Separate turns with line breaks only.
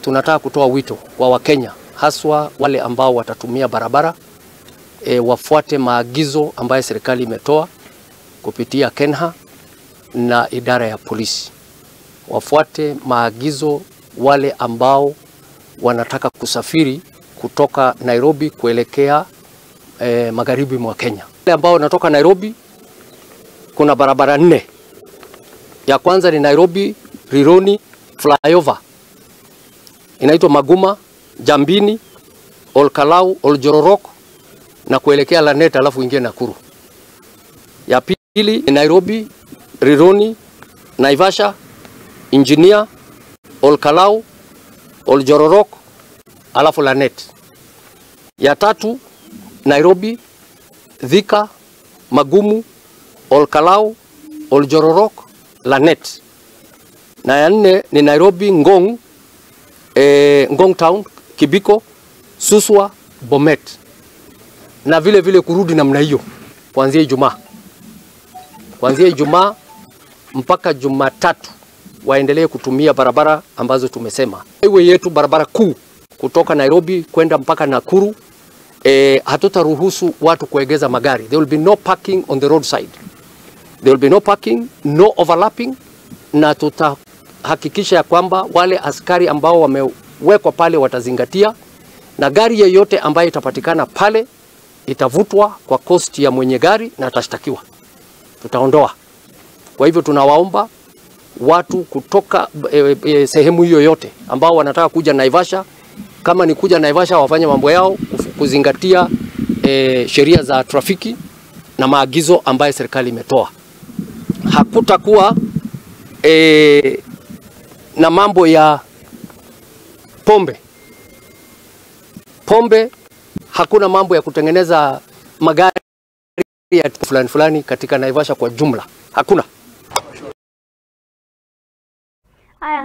Tunataka kutoa wito kwa Wakenya, haswa wale ambao watatumia barabara, wafuate maagizo ambayo serikali imetoa kupitia KENHA na idara ya polisi. Wafuate maagizo wale ambao wanataka kusafiri kutoka Nairobi kuelekea magharibi mwa Kenya. Wale ambao wanatoka Nairobi, kuna barabara 4. Ya kwanza ni Nairobi Rironi flyover, inaitwa Maguma, Jambini, Olkalau, Oljororok na kuelekea Lanet alafu ingie Nakuru. Ya pili ni Nairobi Rironi, Naivasha, Engineer, Olkalau, Oljororok alafu Lanet. Ya tatu Nairobi, Thika, Magumu, Olkalau, Oljororok, Lanet. Na ya nne ni Nairobi Ngong, Ngong Town, Kibiko, Suswa, Bomet. Na vile vile kurudi namna hiyo kuanzia Ijumaa. Kuanzia Ijumaa mpaka Jumatatu waendelee kutumia barabara ambazo tumesema. Highway yetu barabara kuu kutoka Nairobi kwenda mpaka Nakuru, hatutaruhusu watu kuegeza magari. There will be no parking on the roadside. There will be no parking, no overlapping, na tutahakikisha ya kwamba wale askari ambao wamewekwa pale watazingatia, na gari yeyote ambayo itapatikana pale itavutwa kwa cost ya mwenye gari na atashtakiwa. Tutaondoa. Kwa hivyo tunawaomba watu kutoka sehemu hiyo yote ambao wanataka kuja Naivasha, kama ni kuja Naivasha wafanye mambo yao kuzingatia sheria za trafiki na maagizo ambayo serikali imetoa. Hakutakuwa na mambo ya pombe. Pombe, hakuna mambo ya kutengeneza magari ya fulani fulani katika Naivasha kwa jumla. Hakuna.
Haya.